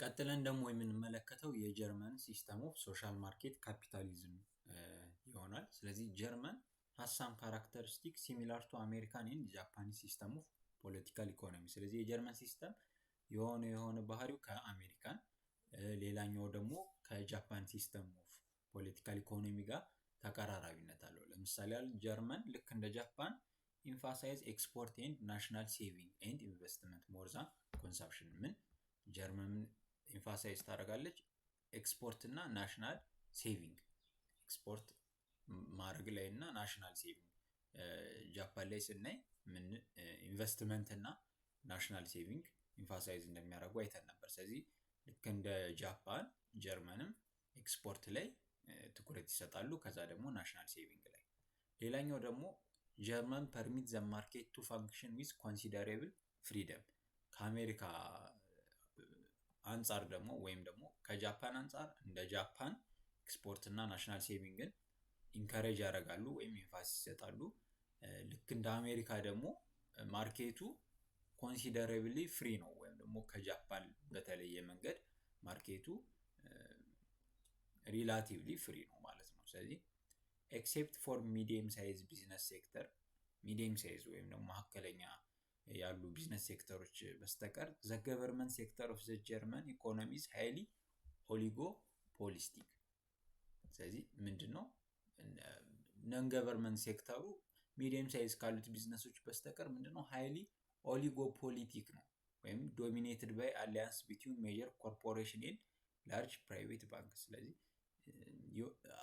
ቀጥለን ደግሞ የምንመለከተው የጀርመን system of social market capitalism ይሆናል። ስለዚህ ጀርመን has some characteristic similar to American and Japanese system of political economy። ስለዚህ የጀርመን system የሆነ ባህሪው ከአሜሪካን፣ ሌላኛው ደግሞ ከጃፓን system of political economy ጋር ተቀራራቢነት አለው። ለምሳሌ ያህል ጀርመን ልክ እንደ ጃፓን emphasize export and national saving and investment more than consumption። ምን ጀርመን emphasize ታደርጋለች? ኤክስፖርት እና national saving፣ export ማድረግ ላይ እና national saving። ጃፓን ላይ ስናይ ምን ኢንቨስትመንት እና national saving emphasize እንደሚያደርጉ አይተን ነበር። ስለዚህ ልክ እንደ ጃፓን ጀርመንም ኤክስፖርት ላይ ትኩረት ይሰጣሉ። ከዛ ደግሞ national saving ላይ። ሌላኛው ደግሞ ጀርመን permit the market to function with considerable freedom። ከአሜሪካ አንጻር ደግሞ ወይም ደግሞ ከጃፓን አንጻር እንደ ጃፓን ኤክስፖርት እና national saving ን encourage ያደርጋሉ ወይም emphasis ይሰጣሉ። ልክ እንደ አሜሪካ ደግሞ market ኡ considerably free ነው ወይም ደግሞ ከጃፓን በተለየ መንገድ market ኡ relatively free ነው ማለት ነው። ስለዚህ except for medium size business sector፣ medium size ወይም ደግሞ መካከለኛ ያሉ business sector ኦች በስተቀር the government sector of the German economy is highly oligopolistic። ስለዚህ ምንድን ነው? Non government sector ኡ medium size ካሉት ቢዝነሶች በስተቀር ምንድነው? Highly oligopolistic ነው ወይም dominated by alliance between major corporation and large private bank። ስለዚህ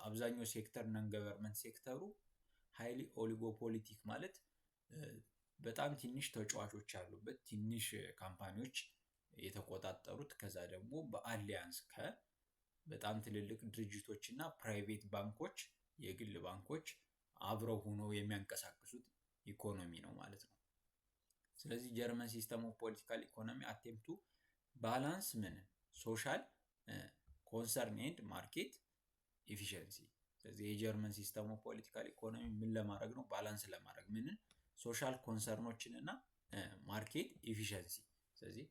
አብዛኛው sector non government sector ኡ highly oligopolistic ማለት በጣም ትንሽ ተጫዋቾች ያሉበት፣ ትንሽ company ዎች የተቆጣጠሩት፣ ከዛ ደግሞ በ alliance ከ በጣም ትልልቅ ድርጅቶች እና private ባንኮች፣ የግል ባንኮች አብረው ሆነው የሚያንቀሳቅሱት ኢኮኖሚ ነው ማለት ነው። ስለዚህ ጀርመን system of political economy attempt to balance ምን social concern and market efficiency። ስለዚህ የጀርመን system of political economy ምን ለማድረግ ነው? Balance ለማድረግ ምንን? Social concern ኦችን እና market efficiency። ስለዚህ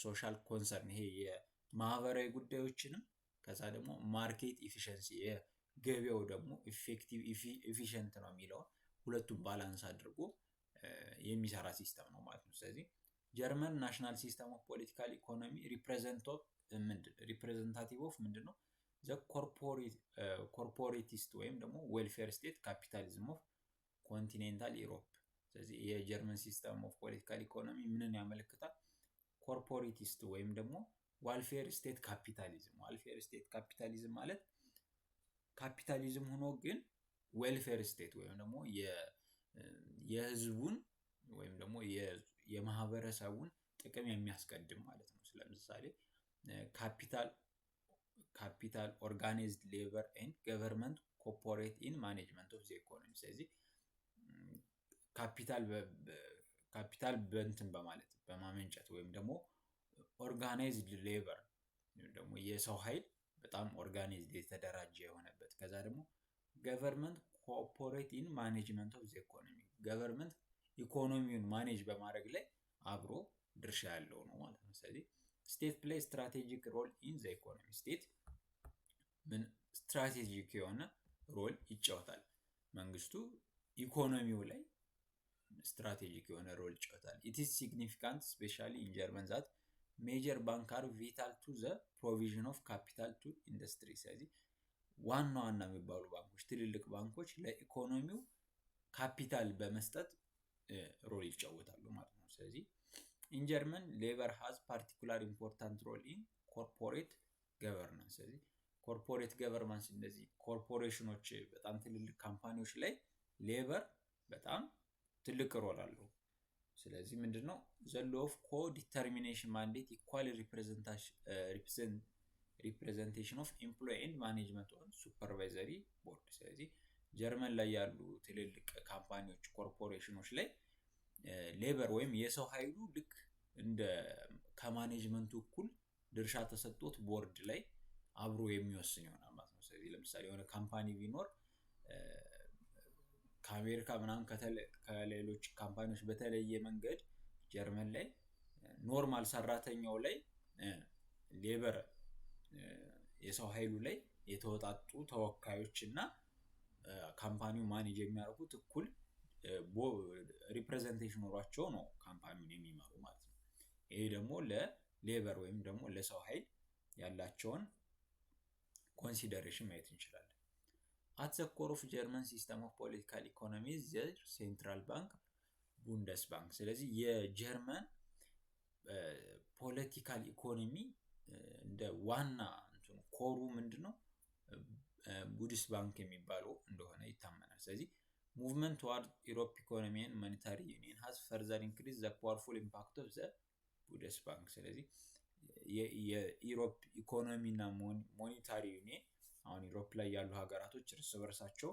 social concern ይሄ የማህበራዊ ጉዳዮችንም ከዛ ደግሞ market efficiency የገበያው ደግሞ effective efficient ነው የሚለውን ሁለቱም balance አድርጎ የሚሰራ system ነው ማለት ነው። ስለዚህ ጀርመን national system of political economy representative of ምንድን ነው? The corporatist ወይም ደግሞ welfare state capitalism of continental Europe። ስለዚህ የጀርመን system of political economy ምንን ያመለክታል? Corporatist ወይም ደግሞ welfare state capitalism። Welfare state capitalism ማለት ካፒታሊዝም ሆኖ ግን welfare state ወይም ደግሞ የህዝቡን ወይም ደግሞ የማህበረሰቡን ጥቅም የሚያስቀድም ማለት ነው። ለምሳሌ capital, organized labor and government cooperate in management of the economy። ስለዚህ ካፒታል በእንትን በማለት በማመንጨት ወይም ደግሞ organized labor ወይም ደግሞ የሰው ኃይል በጣም organized የተደራጀ የሆነበት፣ ከዛ ደግሞ government cooperate in management of the economy፣ government ኢኮኖሚውን manage በማድረግ ላይ አብሮ ድርሻ ያለው ነው ማለት ነው። ስለዚህ state play strategic role in the economy። State ምን strategic የሆነ role ይጫወታል። መንግስቱ ኢኮኖሚው ላይ strategic የሆነ role ይጫወታል። It is significant specially in German that major bank are vital to the provision of capital to industry። ስለዚህ ዋና ዋና የሚባሉ ባንኮች፣ ትልልቅ ባንኮች ለኢኮኖሚው ካፒታል በመስጠት role ይጫወታሉ ማለት ነው። ስለዚህ in German labor has particular important role in corporate governance። ስለዚህ corporate governance እንደዚህ ኮርፖሬሽኖች፣ በጣም ትልልቅ company ዎች ላይ labor በጣም ትልቅ role አለው። ስለዚህ ምንድነው? The law of co-determination mandate equal representation of employee and management on supervisory board። ስለዚህ ጀርመን ላይ ያሉ ትልልቅ company ዎች፣ ኮርፖሬሽኖች ላይ labor ወይም የሰው ኃይሉ ልክ እንደ ከ management ኡ እኩል ድርሻ ተሰጥቶት ቦርድ ላይ አብሮ የሚወስን ይሆናል ማለት ነው። ስለዚህ ለምሳሌ የሆነ company ቢኖር ከአሜሪካ ምናምን ከሌሎች company ዎች በተለየ መንገድ ጀርመን ላይ normal ሰራተኛው ላይ labor የሰው ኃይሉ ላይ የተወጣጡ ተወካዮች እና company ው manage የሚያደርጉት እኩል representation ኖሯቸው ነው company ውን የሚመሩ ማለት ነው። ይሄ ደግሞ ለ labor ወይም ደግሞ ለሰው ኃይል ያላቸውን consideration ማየት እንችላለን። At the core of German system of political economy, the central bank, Bundesbank። ስለዚህ የጀርመን political economy እንደ ዋና core ኡ ምንድን ነው? Bundesbank የሚባለው እንደሆነ ይታመናል። ስለዚህ movement toward Europe economy and monetary union has further increased the powerful impact of the Bundesbank። ስለዚህ የ Europe economy እና monetary union፣ አሁን Europe ላይ ያሉ ሀገራቶች እርስ በርሳቸው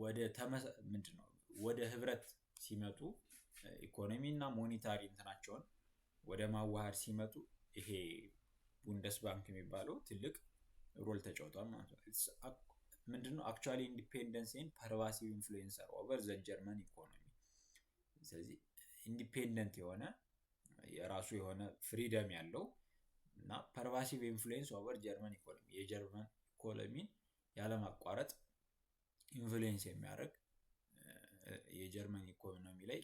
ወደ ምንድን ነው ወደ ህብረት ሲመጡ፣ ኢኮኖሚ እና monetary እንትናቸውን ወደ ማዋሃድ ሲመጡ ይሄ Bundesbank የሚባለው ትልቅ role ተጫውቷል ማለት ነው። ምንድነው? Actually independence and pervasive influencer over the German economy። ስለዚህ independent የሆነ፣ የራሱ የሆነ freedom ያለው እና pervasive influence over German economy፣ የጀርመን ኢኮኖሚን ያለማቋረጥ influence የሚያደርግ፣ የጀርመን ኢኮኖሚ ላይ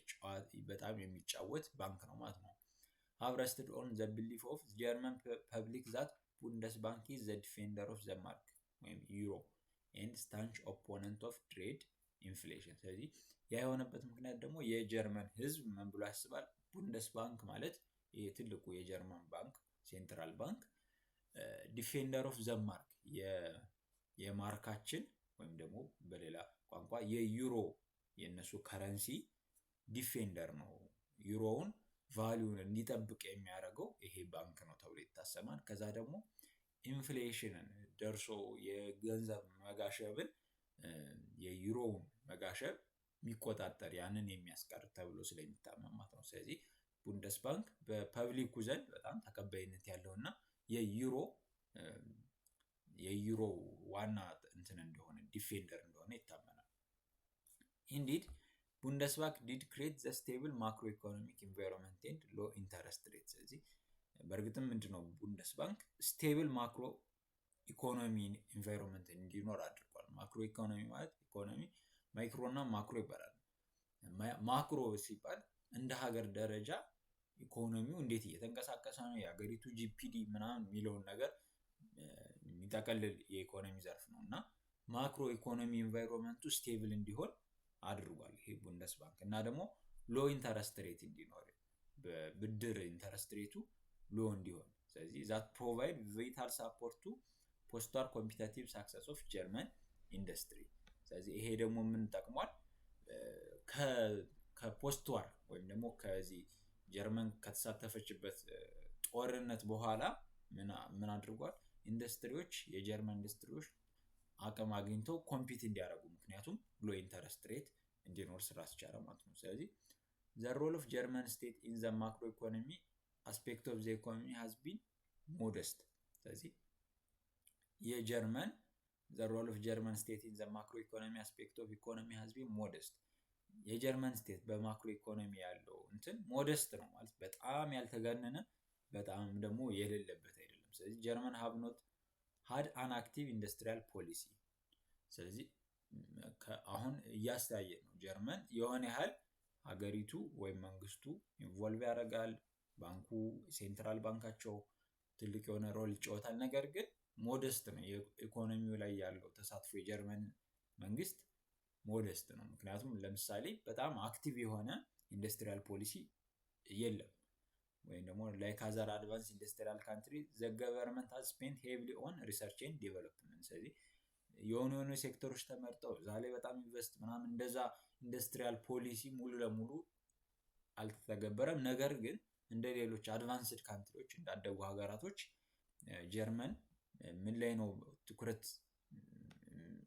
በጣም የሚጫወት ባንክ ነው ማለት ነው። Have rested on the belief of German public that Bundesbank is the defender of the mark ወይም euro and staunch opponent of dread inflation። ስለዚህ ያ የሆነበት ምክንያት ደግሞ የጀርመን ሕዝብ ምን ብሎ ያስባል? Bundesbank ማለት ይህ ትልቁ የጀርመን ባንክ፣ central bank፣ defender of the mark፣ የማርካችን ወይም ደግሞ በሌላ ቋንቋ የዩሮ፣ የእነሱ currency defender ነው። ዩሮውን value ን እንዲጠብቅ የሚያደርገው ይሄ ባንክ ነው ተብሎ ይታሰባል። ከዛ ደግሞ inflation ን ደርሶ የገንዘብ መጋሸብን፣ የዩሮውን መጋሸብ የሚቆጣጠር፣ ያንን የሚያስቀር ተብሎ ስለሚታመን ማለት ነው። ስለዚህ Bundesbank በ public ኩ ዘንድ በጣም ተቀባይነት ያለው እና የዩሮ ዋና እንትን እንደሆነ፣ defender እንደሆነ ይታመናል። Indeed, Bundesbank did create the stable macroeconomic environment and low interest rate። ስለዚህ በእርግጥም ምንድነው Bundesbank stable macro economy environment እንዲኖር አድርጓል። Macro economy ማለት ኢኮኖሚ micro እና macro ይባላል። Macro ሲባል እንደ ሀገር ደረጃ ኢኮኖሚው እንዴት እየተንቀሳቀሰ ነው፣ የሀገሪቱ GDP ምናምን የሚለውን ነገር የሚጠቀልል የኢኮኖሚ ዘርፍ ነው እና macro economy environment ኡ stable እንዲሆን አድርጓል ይሄ Bundesbank። እና ደግሞ low interest rate እንዲኖር፣ በብድር interest rate ኡ low እንዲሆን፣ ስለዚህ that provide vital support to postwar competitive success of German industry። ስለዚህ ይሄ ደግሞ ምን ጠቅሟል? ከ postwar ወይም ደግሞ ከዚህ ጀርመን ከተሳተፈችበት ጦርነት በኋላ ምን አድርጓል? ኢንዱስትሪዎች፣ የጀርመን ኢንዱስትሪዎች አቅም አግኝተው compete እንዲያደርጉ፣ ምክንያቱም low interest rate እንዲኖር ስላስቻለ ማለት ነው። ስለዚህ the role of German state in the macro economy aspect of the economy has been modest። ስለዚህ የጀርመን the role of German state in the macro economy aspect of economy has been modest። የጀርመን state በ macro economy ያለው እንትን modest ነው ማለት በጣም ያልተጋነነ በጣም ደግሞ የሌለበት አይደለም። ስለዚህ German have not had an active industrial policy። ስለዚህ አሁን እያስተያየ ነው። ጀርመን የሆነ ያህል ሀገሪቱ ወይም መንግስቱ involve ያደርጋል። ባንኩ፣ central ባንካቸው ትልቅ የሆነ role ይጫወታል። ነገር ግን modest ነው፣ የኢኮኖሚው ላይ ያለው ተሳትፎ የጀርመን መንግስት modest ነው። ምክንያቱም ለምሳሌ በጣም active የሆነ industrial policy የለም። ወይም ደግሞ like other advanced industrial country, the government has spent heavily on research and development። ስለዚህ የሆኑ የሆኑ ሴክተሮች ተመርጠው እዛ ላይ በጣም invest ምናምን እንደዛ industrial policy ሙሉ ለሙሉ አልተተገበረም። ነገር ግን እንደ ሌሎች advanced country ዎች፣ እንዳደጉ ሀገራቶች ጀርመን ምን ላይ ነው ትኩረት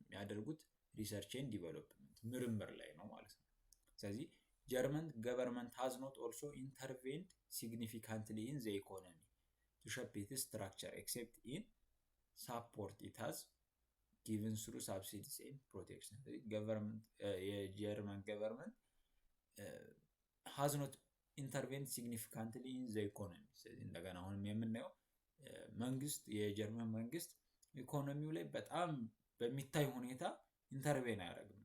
የሚያደርጉት? Research and development፣ ምርምር ላይ ነው ማለት ነው። ስለዚህ German government has not also intervened significantly in the economy to shape its structure, except in support it has given through subsidies and protection። የጀርመን government has not intervened significantly in the economy። ስለዚህ እንደገና አሁንም የምናየው መንግስት፣ የጀርመን መንግስት ኢኮኖሚው ላይ በጣም በሚታይ ሁኔታ intervene አያደርግም፣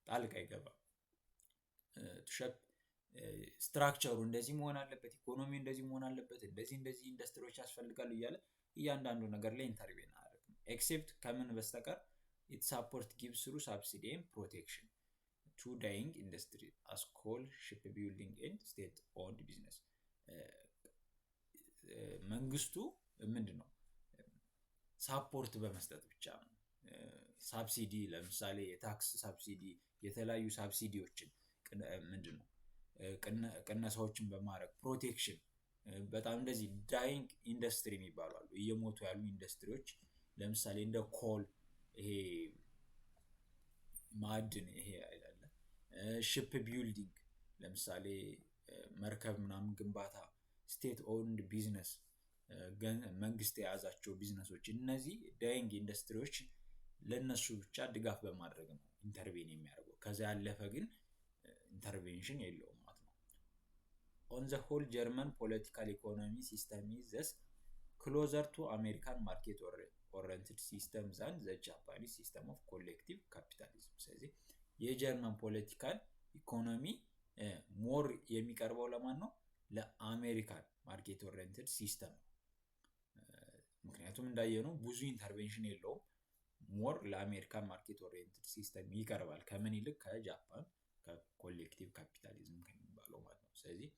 ጣልቃ አይገባም። Shape structure ኡ እንደዚህ መሆን አለበት፣ ኢኮኖሚ እንደዚህ መሆን አለበት፣ እንደዚህ እንደዚህ ኢንዱስትሪዎች ያስፈልጋሉ እያለ እያንዳንዱ ነገር ላይ intervene አያደርግም። Except ከምን በስተቀር? It support gives through subsidy and protection to dying industry as coal, ship building and state owned business። መንግስቱ ምንድን ነው support በመስጠት ብቻ ነው። Subsidy ለምሳሌ የ tax subsidy፣ የተለያዩ subsidy ዎችን፣ ምንድን ነው ቅነሳዎችን በማድረግ፣ protection፣ በጣም እንደዚህ dying industry የሚባሉ አሉ። እየሞቱ ያሉ ኢንዱስትሪዎች ለምሳሌ እንደ coal፣ ይሄ ማዕድን ይሄ አይደለ፣ ship building ለምሳሌ መርከብ ምናምን ግንባታ፣ state owned business መንግስት የያዛቸው ቢዝነሶች፣ እነዚህ dying ኢንዱስትሪዎች ለእነሱ ብቻ ድጋፍ በማድረግ ነው intervene የሚያደርገው። ከዛ ያለፈ ግን intervention የለውም ማለት ነው። On the whole, German political economy system is thus closer to American market oriented system than the Japanese system of collective capitalism። ስለዚህ የጀርመን political economy more የሚቀርበው ለማን ነው? ለአሜሪካን market oriented system ነው። ምክንያቱም እንዳየነው ብዙ intervention የለውም። More ለአሜሪካን market oriented system ይቀርባል። ከምን ይልቅ? ከጃፓን ከ collective capitalism ከሚባለው ማለት ነው። ስለዚህ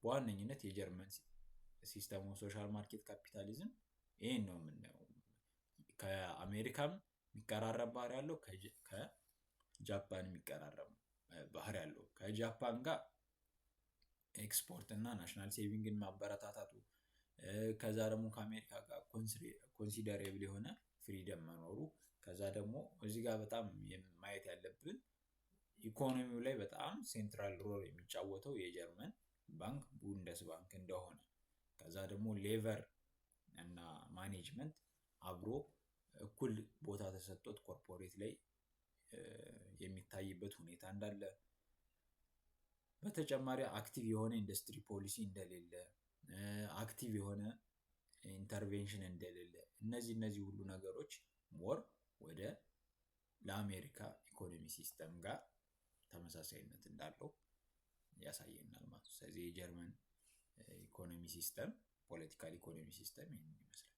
በዋነኝነት የጀርመን system of social market capitalism ይሄን ነው የምናየው። ከአሜሪካም የሚቀራረብ ባህሪ ያለው፣ ከጃፓን የሚቀራረብ ባህሪ ያለው። ከጃፓን ጋር ኤክስፖርት እና national saving ን ማበረታታቱ፣ ከዛ ደግሞ ከአሜሪካ ጋር considerable የሆነ freedom መኖሩ፣ ከዛ ደግሞ እዚህ ጋር በጣም ማየት ያለብን ኢኮኖሚው ላይ በጣም central role የሚጫወተው የጀርመን ባንክ ቡንደስ ባንክ እንደሆነ፣ ከዛ ደግሞ labor እና management አብሮ እኩል ቦታ ተሰጥቶት corporate ላይ የሚታይበት ሁኔታ እንዳለ፣ በተጨማሪ active የሆነ industry policy እንደሌለ፣ active የሆነ intervention እንደሌለ፣ እነዚህ ሁሉ ነገሮች more ወደ ለአሜሪካ economy system ጋር ተመሳሳይነት እንዳለው ያሳየናል ማለት ነው። ስለዚህ የጀርመን economy system፣ political economy system ይህንን ይመስላል።